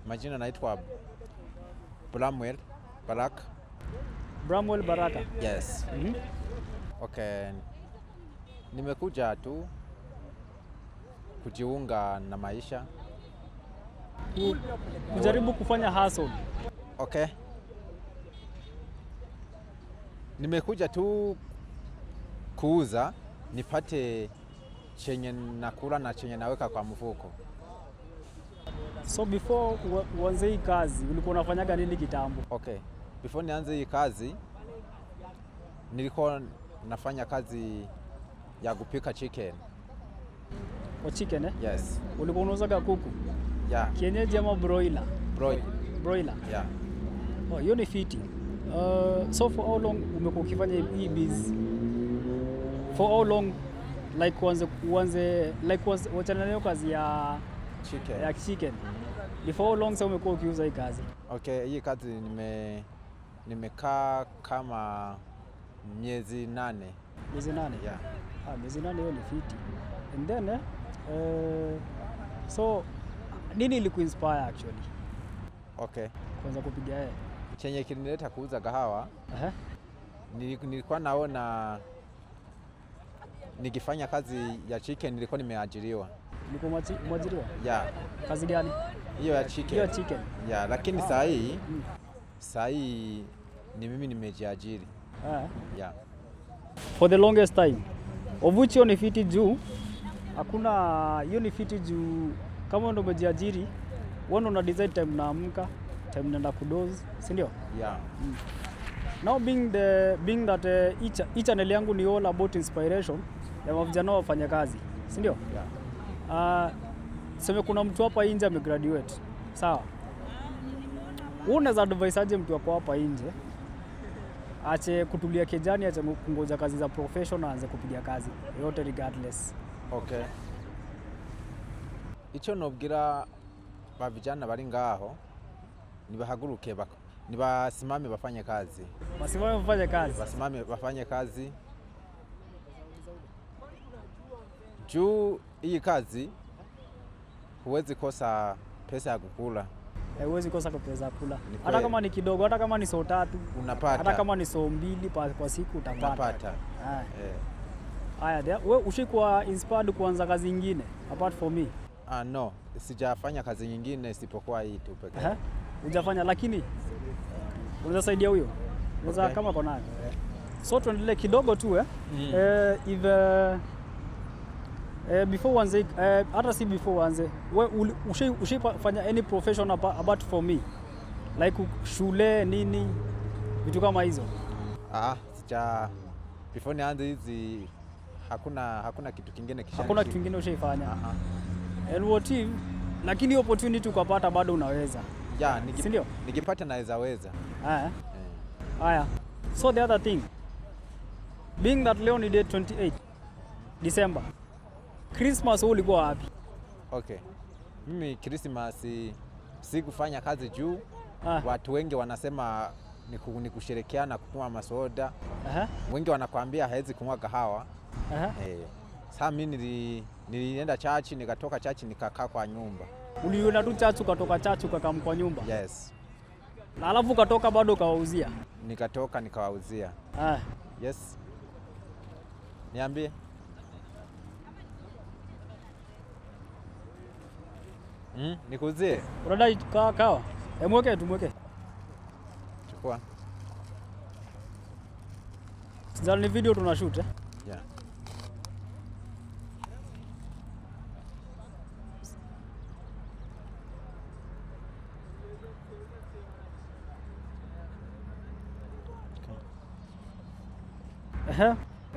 Majina naitwa Bramwell Baraka. Bramwell Baraka. Yes. Okay. Nimekuja tu kujiunga na maisha. Kujaribu kufanya hustle. Okay. Nimekuja tu kuuza nipate chenye nakula na chenye naweka kwa mfuko. So before uanze hii kazi ulikuwa unafanyaga nini kitambo? Okay. Before nianze hii kazi nilikuwa nafanya kazi ya kupika chicken. Kwa chicken, eh? Yes. Ulikuwa unauzaga kuku? Yeah. Kienyeji ama broiler? Broiler. Broiler. Yeah. Oh, hiyo ni fiti. So for how long umekuwa ukifanya hii biz? For how long, like uanze like uachane nayo kazi ya Chicken. Ya chicken. Ni for how long sasa umekuwa ukiuza hii kazi? Okay, hii kazi nimekaa kama miezi 8. Miezi 8? Yeah. Ah, miezi 8 hiyo ni fiti. And then so nini ilikuinspire actually? Okay. Kuanza kupiga yeye? Chenye kilinileta kuuza kahawa, nilikuwa naona nikifanya kazi ya chicken nilikuwa nimeajiriwa. Ulikuwa mwajiriwa? Yeah. Kazi gani? Hiyo ya chicken. Hiyo ya chicken. Yeah, lakini saa hii ni mimi nimejiajiri. Yeah. For the longest time. Of which hiyo ni fiti juu hakuna, hiyo ni fiti juu kama ndo umejiajiri, wewe ndo una decide time unaamka, time unaenda kudoze, si ndio? Yeah. Now being that each channel yangu ni all about inspiration ya vijana wafanya kazi, si ndio? Yeah. Sema kuna mtu hapa nje amegraduate. Sawa. Wewe unaweza advise aje mtu wako hapa nje ache kutulia kejani, ache kungoja kazi za professional, aanze kupiga kazi yote regardless? Okay. Ico nobwira ba vijana bari ngaho nibahaguruke, nibasimame bafanye kazi. Basimame bafanye kazi. Basimame bafanye kazi. Juu hii kazi huwezi kosa pesa ya kukula. Huwezi kosa pesa ya kula. Ni Hata kweli. kama ni kidogo, hata kama ni so 3, Unapata. Hata kama ni so 2 kwa siku utapata. Unapata. Haya, wewe ushaikuwa inspired kuanza kazi nyingine apart from me? No, sijafanya kazi nyingine isipokuwa hii tu pekee. Hujafanya, lakini unaweza saidia huyo. Unaweza kama uko nayo. So tuendelee kidogo tu. If before uanze, hata si before uanze, we ushaifanya any profession apart from me? Like shule nini vitu kama hizo? Sija, before nianze hizi hakuna kitu kingine kisha. Hakuna kitu kingine ushaifanya. And what if, lakini opportunity ukapata bado unaweza. Yeah, Si ndio? nikipata naweza weza. Haya. So the other thing, being that leo ni date 28 December. Christmas wewe ulikuwa wapi? Okay. Mimi Christmas sikufanya kazi juu. Watu wengi wanasema ni kusherehekea na kunywa masoda. Wengi wanakuambia haezi kunywa kahawa. Sasa mimi nilienda church, nikatoka church nikakaa kwa nyumba. Ulienda tu church ukatoka church ukakaa kwa nyumba? Yes. Na alafu ukatoka bado ukawauzia? Nikatoka nikawauzia. Yes. Niambie. Nikuuzie? Unadai kawa? Mweke tu, mweke. Chukua. Sasa ni video tunashoot? Yeah.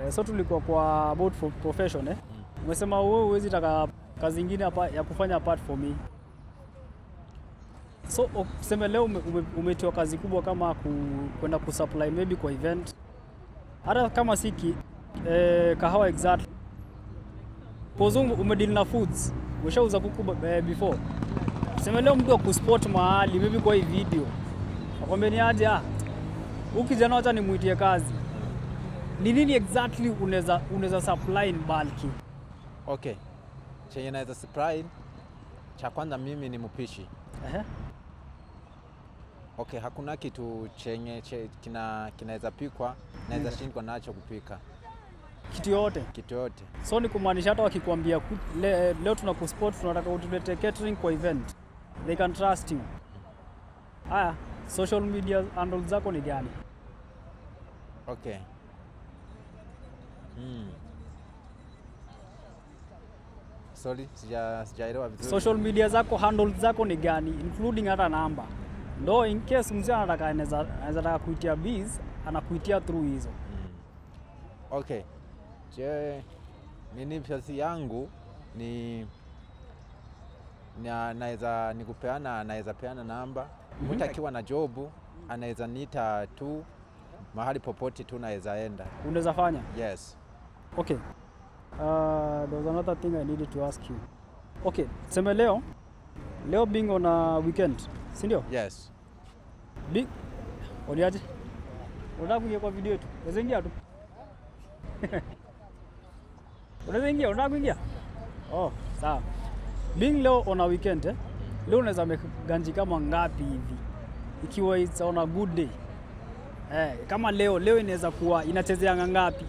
So tulikuwa kwa about for profession? Umesema wewe huwezi taka kazi nyingine hapa ya kufanya apart for me. So tuseme leo umetiwa kazi kubwa kama kwenda kusupply maybe kwa event. Hata kama si kahawa exactly. Kwa umedeal na foods, umeshauza kuku before. Tuseme leo mtu akuspot mahali maybe kwa hii video. Akwambia ni aje, huyu kijana acha nimuitie kazi. Ni nini exactly unaweza supply in bulk? Okay. Chenye naweza supply, cha kwanza mimi ni mpishi. Okay, hakuna kitu chenye kinaweza pikwa naweza shindwa nacho kupika. Kitu yote? Kitu yote. So ni kumaanisha hata wakikwambia leo tunakuspot, tunataka utulete catering kwa event, they can trust you. Haya, social media handles zako ni gani? Okay. Sorry, sijaelewa vizuri. Social media zako, handles zako ni gani, including hata namba, ndo in case mzee anataka, anaweza taka kuitia biz, anakuitia through hizo. Okay. Je, nini pesa yangu ni na, naweza nikupeana, naweza peana namba. Mtu akiwa na job anaweza niita tu mahali popote tu naweza enda. Unaweza fanya? Yes. Okay. There was another thing I needed to ask you. Okay, tuseme leo being on a weekend, si ndio? Yes. Big Uliaje? Unataka kuingia kwa video yetu? Unaweza ingia tu. Unaweza ingia, unataka kuingia? Oh, sawa. Being leo on a weekend, eh? Leo unaweza make ganji kama ngapi hivi? Ikiwa it's on a good day. Eh, kama leo inaweza kuwa inachezea ngapi?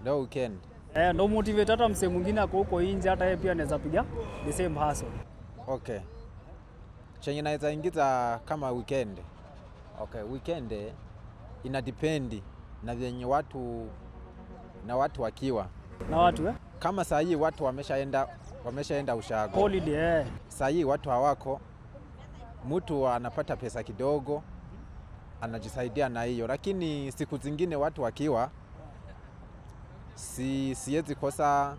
Leo weekend. Eh, ndo motivate hata msee mwingine ako huko nje, hata yeye pia anaweza piga the same hustle. Okay. Chenye naweza ingiza kama weekend. Okay, weekend ina depend na vyenye watu na watu wakiwa. Na watu, eh? Kama saa hii watu wameshaenda ushago. Holiday, eh. Saa hii watu hawako, mtu anapata pesa kidogo anajisaidia na hiyo, lakini siku zingine watu wakiwa, siwezi kosa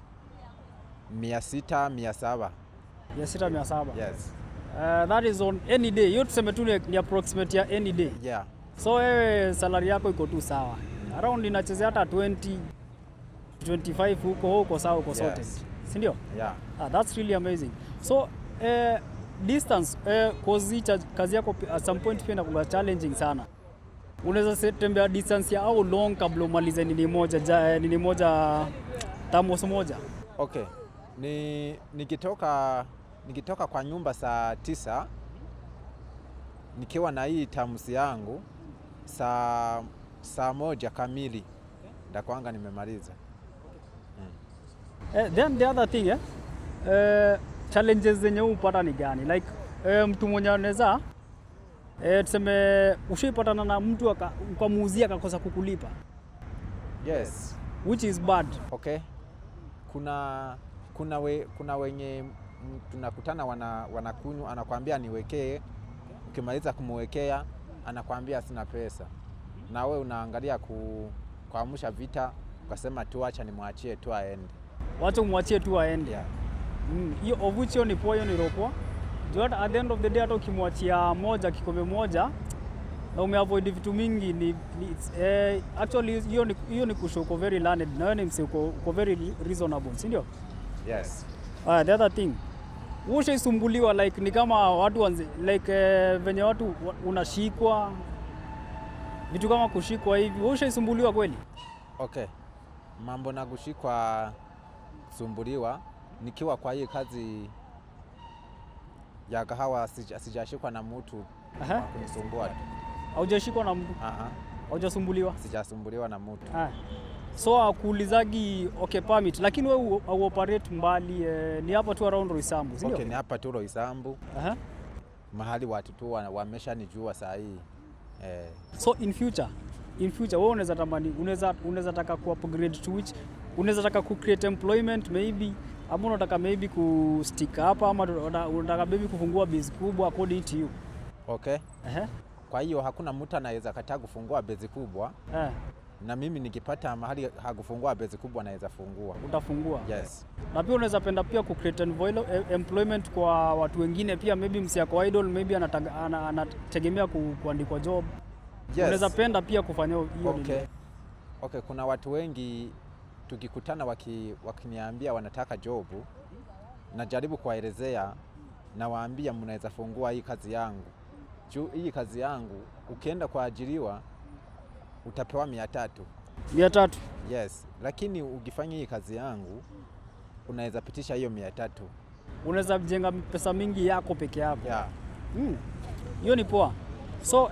600, 700. 600, 700. Yes. That is on any day. Hiyo tuseme tu ni approximate ya any day. Yeah. So wewe salary yako iko tu sawa. Around inachezea hata 20 25 huko huko, sawa, uko sorted. Si ndio? Yeah. Ah, that's really amazing. So distance, cause hii kazi yako at some point pia inakuwa challenging sana. Unaweza tembea distance ya how long kabla umalize nini moja nini moja, thermos moja? Okay. Ni nikitoka kwa nyumba saa 9 nikiwa na hii thermos yangu, saa 1 kamili ndakwanga nimemaliza. Then the other thing, challenges zenye upata ni gani? Like mtu mwenye anaweza, tuseme ushaipatana na mtu ukamuuzia akakosa kukulipa? Yes. Which is bad. Okay. Kuna wenye tunakutana wanakunywa, anakwambia niwekee, ukimaliza kumwekea anakwambia sina pesa. Na we unaangalia kuamsha vita, ukasema tu acha nimwachie tu aende. Wacha umwachie tu aende. Yeah. Hiyo of which hiyo ni poa, hiyo ni ropoa. Juu hata at the end of the day, hata ukimwachia moja, kikombe moja, na umeavoid vitu mingi, actually hiyo ni kushow uko very learned na wewe ni mse uko very reasonable, si ndio? Yes. The other thing, ushaisumbuliwa like ni kama watu wanze, like venye watu unashikwa, vitu kama kushikwa hivi, wewe ushaisumbuliwa kweli? Okay. Mambo na kushikwa, sumbuliwa, nikiwa kwa hii kazi ya kahawa sijashikwa na mtu Aha. kunisumbua tu. Haujashikwa na mtu? Aha. Haujasumbuliwa? Sijasumbuliwa na mtu. Ah. So akuulizagi, okay, permit, lakini wewe au operate mbali, ni hapa tu around Roysambu, si ndio? Okay, ni hapa tu Roysambu. Mahali watu tu wameshanijua saa hii. So in future wewe unaweza tamani, unaweza taka ku upgrade to which, unaweza taka ku create employment maybe, ama unataka maybe ku stick hapa, ama unataka maybe kufungua biz kubwa, according to you? Okay. Ehe. Kwa hiyo hakuna mtu anaweza kataa kufungua biz kubwa. Na mimi nikipata mahali hakufungua biz kubwa naweza fungua. Utafungua. Yes. Na pia unaweza penda pia ku create employment kwa watu wengine pia, maybe msee ako idle, maybe anategemea kuandikwa job. Yes. Unaweza penda pia kufanya hiyo nini? Okay. Okay, kuna watu wengi tukikutana wakiniambia wanataka job, najaribu kuwaelezea, nawaambia mnaweza fungua hii kazi yangu. Juu hii kazi yangu ukienda kuajiriwa utapewa 300. 300. Yes, lakini ukifanya hii kazi yangu unaweza pitisha hiyo 300. Unaweza jenga pesa mingi yako peke yako. Yeah. Hiyo ni poa. So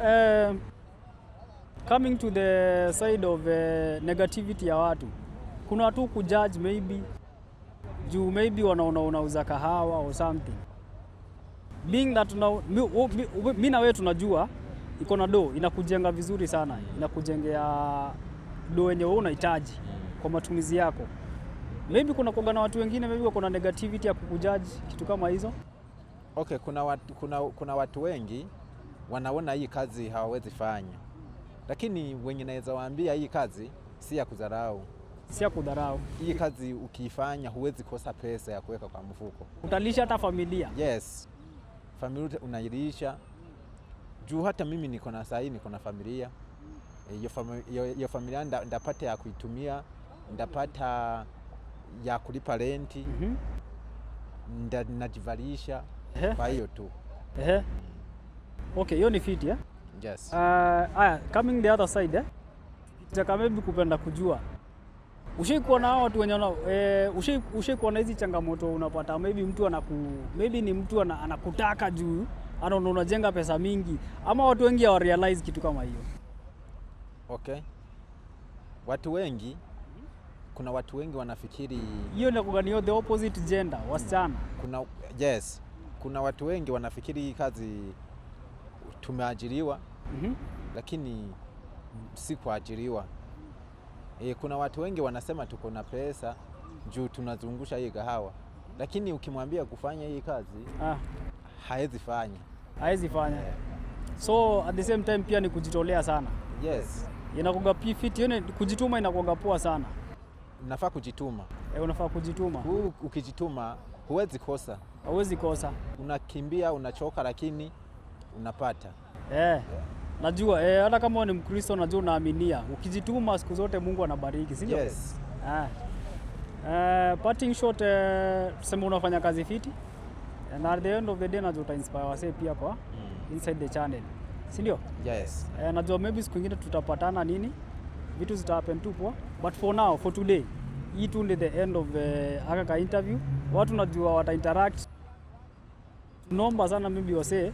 coming to the side of negativity ya watu, kuna watu kujudge maybe juu maybe wanaona unauza kahawa or something, being that mi na wewe tunajua iko na do inakujenga vizuri sana, inakujengea do yenye wewe unahitaji kwa matumizi yako. Maybe kuna kuwaga na watu wengine maybe wako na negativity ya kukujudge, kitu kama hizo. Okay, kuna watu wengi wanaona hii kazi hawawezi fanya, lakini wenye naweza waambia, hii kazi si ya kudharau. Si ya kudharau. Hii kazi ukiifanya huwezi kosa pesa ya kuweka kwa mfuko. Utalisha hata familia. Yes, familia unailisha juu hata mimi niko na sahii niko na familia. Hiyo familia ndapata ya kuitumia, ndapata ya kulipa renti, najivalisha. Kwa hiyo tu. Ehe. Okay, hiyo ni fiti, eh? Yes. Aya, coming the other side, eh? Taka maybe kupenda kujua, ushaikuwa na hao watu wenye ushaikuwa na hizi changamoto unapata maybe mtu maybe ni mtu anakutaka juu anaona unajenga pesa mingi, ama watu wengi hawa realize kitu kama hiyo? Okay. Watu wengi, kuna watu wengi wanafikiri Hiyo inakuwa ni the opposite gender, wasichana. Yes, kuna watu wengi wanafikiri hii kazi tumeajiriwa, lakini si kuajiriwa. Kuna watu wengi wanasema tuko na pesa juu tunazungusha hii kahawa, lakini ukimwambia kufanya hii kazi haezi fanya. Haezi fanya. So at the same time pia ni kujitolea sana. Yes. Inakuwa fit, hiyo ni kujituma, inakuwa poa sana. Unafaa kujituma. E, unafaa kujituma. Ukijituma huwezi kosa. Hauwezi kosa. Unakimbia, unachoka, lakini unapata. Eh, najua hata kama wewe ni Mkristo, najua unaaminia ukijituma siku zote Mungu anabariki, si ndio? Yes. Ah. Parting shot, tuseme unafanya kazi fiti and at the end of the day najua utainspire wasee pia kwa inside the channel, si ndio? Yes. Najua maybe siku ingine tutapatana, nini, vitu zita happen tu poa, but for now, for today, hii tu ndio the end of aka ka interview. Watu najua wata interact. Tunaomba sana maybe wasee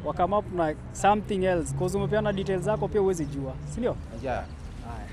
wa come up na something else, cause umepeana details zako pia huwezi jua, si ndio? Yeah. Haya.